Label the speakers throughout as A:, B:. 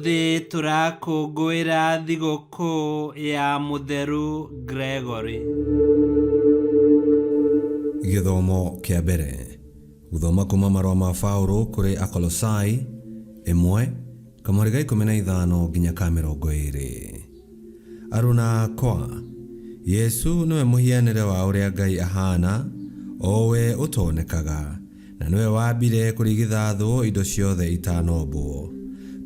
A: Ũmũthĩ tũrakũngũĩra thigũkũ ya Mũtheru Gregory.
B: Gĩthomo kĩa mbere. Gũthoma kuma marũa ma Paũlũ kũrĩ Akolosai, ĩmwe, kamũhari ga 15 nginya ka 20. Aruna akwa, Yesu nĩwe mũhianĩre wa ũrĩa Ngai ahaana, o we ũtonekaga, na nĩwe waambire kũrigithathwo indo ciothe itanombwo.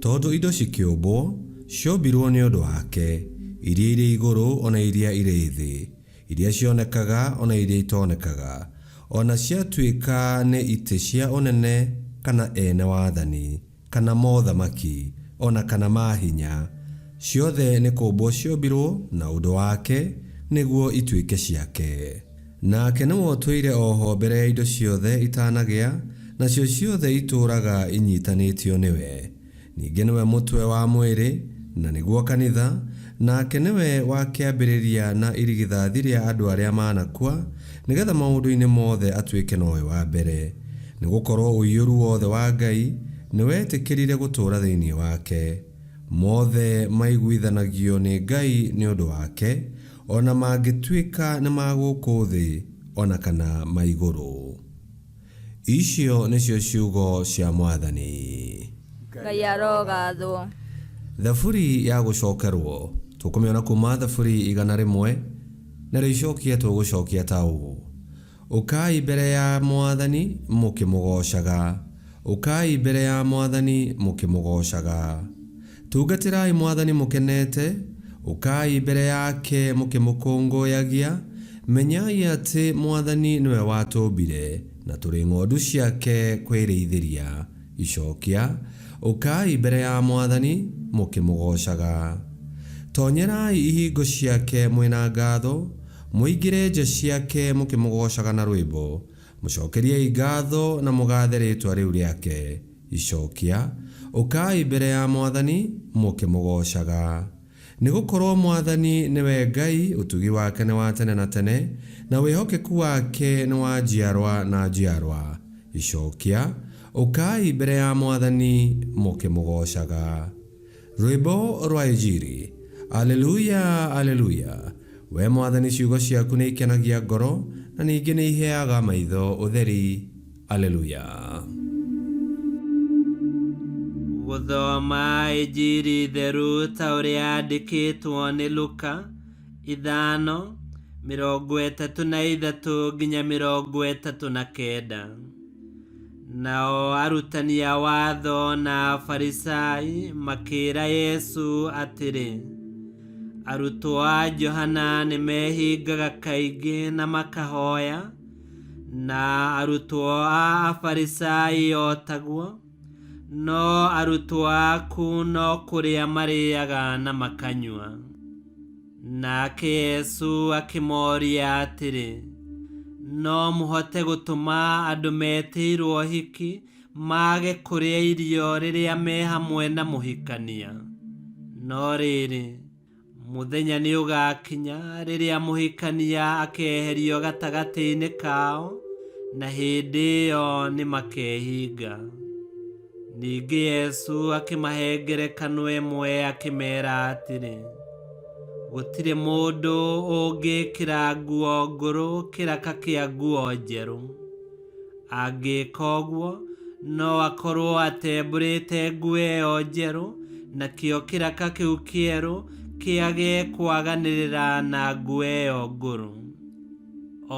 B: Tondũ indo cikĩũmbwo, ciombirwo nĩ ũndũ wake, iria irĩ igũrũ o na iria irĩ thĩ, iria cionekaga o na iria itonekaga, o na ciatuĩka nĩ itĩ cia ũnene kana ene wathani, kana mothamaki, o na kana mahinya, ciothe nĩ kũũmbwo ciombirwo na ũndũ wake, nĩguo ituĩke ciake. Nake nĩwe ũtũire o ho mbere ya indo ciothe itanagĩa, nacio ciothe itũũraga inyitanĩtio nĩwe. Ningĩ nĩwe mũtwe wa mwĩrĩ, na nĩguo kanitha, nake nĩwe wa kĩambĩrĩria na irigithathi rĩa andũ arĩa maanakua, nĩ getha maũndũ-inĩ mothe atuĩke nowe wa mbere. Nĩ gũkorũo ũiyũru wothe wa Ngai nĩwetĩkĩrire gũtũũra thĩinĩ wake. Mothe maiguithanagio nĩ Ngai nĩ ũndũ wake, o na mangĩtuĩka nĩ ma gũkũ thĩ o na kana ma igũrũ. Icio nĩcio ciugo cia Mwathani.
C: Ngai arogathwo.
B: Thaburi ya gũcokerwo, tũkũmĩona kuma Thaburi 100, narĩo icokia tũgũcokia ta ũũ. Ũkai mbere ya Mwathani mũkĩmũgoocaga, ũkai mbere ya Mwathani mũkĩmũgoocaga. Tungatĩrai Mwathani mũkenete, ũkai mbere yake mũkĩmũkũngũyagia. Menyai atĩ Mwathani nĩwe watũmbire, na tũrĩ ng'ondu ciake kwĩrĩithĩria. Icokia, ũkai mbere ya Mwathani mũkĩmũgoocaga. Tonyerai ihingo ciake mwĩ na ngatho, Mũingĩre nja ciake mũkĩmũgoocaga na rwĩmbo, mũcokeriei ngatho na mũgathe rĩĩtwa rĩu rĩake. Icokia, Ũkai mbere ya Mwathani mũkĩmũgoocaga. Nĩ gũkorũo Mwathani nĩwe Ngai, ũtugi wake nĩ wa tene na tene, na wĩhokeku wake nĩ wa njiarwa na njiarwa. Icokia, Ũkai mbere ya Mwathani mũkĩmũgoocaga. Rwĩmbo rwa Injiri. Aleluya, Aleluya. Wee Mwathani ciugo ciaku nĩ ikenagia ngoro na ningĩ nĩ iheaga maitho ũtheri. Aleluya.
A: Gũthoma Injiri theru ta ũrĩa yandĩkĩtwo nĩ Luka 5:33 nginya 39. Nao arutani a watho na Afarisai makĩĩra Yesu atĩrĩ, Arutwo a Johana nĩ mehingaga kaingĩ na makahoya, na arutwo a Afarisai o taguo, no arutwo aku no kũrĩa marĩaga na makanyua. Nake Yesu akĩmoria atĩrĩ, No mũhote gũtũma andũ metĩirwo ũhiki mage kũrĩa irio rĩrĩa me hamwe na mũhikania? No rĩrĩ, mũthenya nĩũgakinya rĩrĩa mũhikania akeherio gatagatĩ-inĩ kao, na hĩndĩ ĩyo nĩmakehinga. Ningĩ Yesu akĩmahe ngerekano ĩmwe akĩmeera atĩrĩ, Gũtirĩ mũndũ ũngĩĩkĩra nguo ngũrũ kĩraka kĩa nguo njerũ. Angĩka ũguo, no akorũo atembũrĩte nguo ĩyo njerũ, nakĩo kĩraka kĩu kĩerũ kĩage kwaganĩrĩra na nguo ĩyo ngũrũ.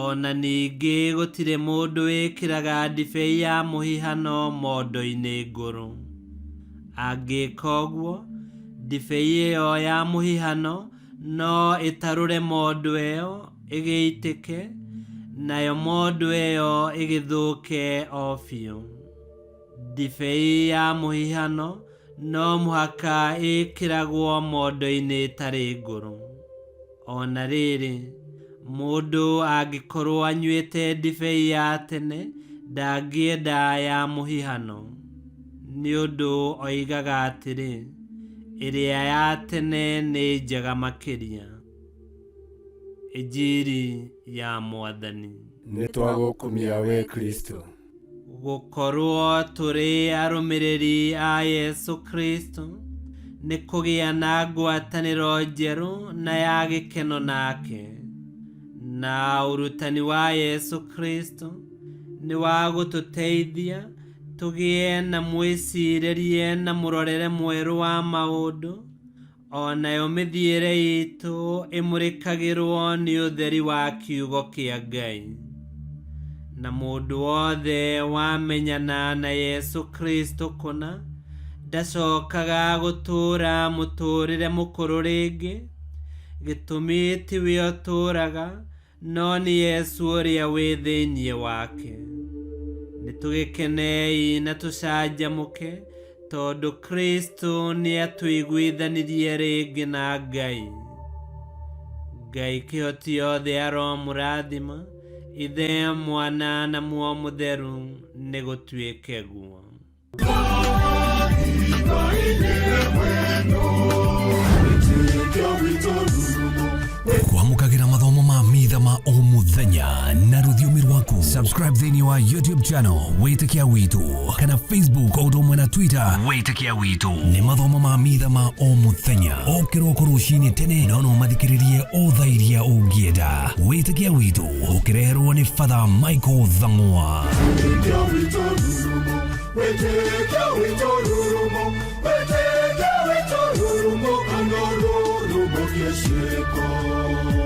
A: O na ningĩ gũtirĩ mũndũ wĩkĩraga ndibei ya mũhihano mondo-inĩ ngũrũ. Angĩka ũguo, ndibei ĩyo ya mũhihano no ĩtarũre mondo ĩyo ĩgĩitĩke, nayo mondo ĩyo ĩgĩthũke o biũ. Ndibei ya mũhihano no mũhaka ĩĩkĩragwo mondo-inĩ ĩtarĩ ngũrũ. O na rĩrĩ, mũndũ angĩkorũo anyuĩte ndibei ya tene, ndangĩenda ya mũhihano, nĩ ũndũ oigaga atĩrĩ, 'Ĩrĩa ya tene nĩ njega makĩria. Injiri ya Mwathani.
D: Nĩtwagũkumia wee Kristo.
A: Gũkorũo tũrĩ arũmĩrĩri a Yesu Kristo Nĩ kũgĩa na ngwatanĩro njerũ na ya gĩkeno nake. Na ũrutani wa Yesu Kristo nĩ wa gũtũteithia tũgĩe na mwĩcirĩrie na mũrorere mwerũ wa maũndũ, o nayo mĩthiĩre itũ ĩmũrĩkagĩrwo nĩ ũtheri wa kiugo kĩa Ngai. Na mũndũ wothe wamenyana na Yesu Kristo kũna ndacokaga gũtũũra mũtũũrĩre mũkũrũ rĩngĩ. Gĩtũmi tiwe ũtũũraga, no nĩ Yesu ũrĩa wĩ thĩinĩ wake. Nĩ tũgĩkenei na tũcanjamũke tondũ Kristo nĩ atũiguithanirie rĩngĩ na Ngai. Ngai kĩhoti yothe aromũrathima, Ithe, Mwana na Muoyo Mũtheru, nĩ gũtuĩke guo.
E: Kwamũkagĩra mathomo ma mitha ma o mũthenya na rũthiomi rwaku. Subscribe thĩinĩ wa YouTube channel Wĩtĩkia Witũ kana Facebook o ũndũ ũmwe na Twitter Wĩtĩkia Witũ. Nĩ mathomo ma mitha ma o mũthenya o kĩroko rũcinĩ tene, no no mathikĩrĩrie o thaa iria ũngĩenda. Wĩtĩkia Witũ ũkĩreherwo nĩ Father Michael Thang'wa.
F: Wĩtĩkia witũ rurumo, wĩtĩkia witũ rurumo, kana rurumo kĩciko.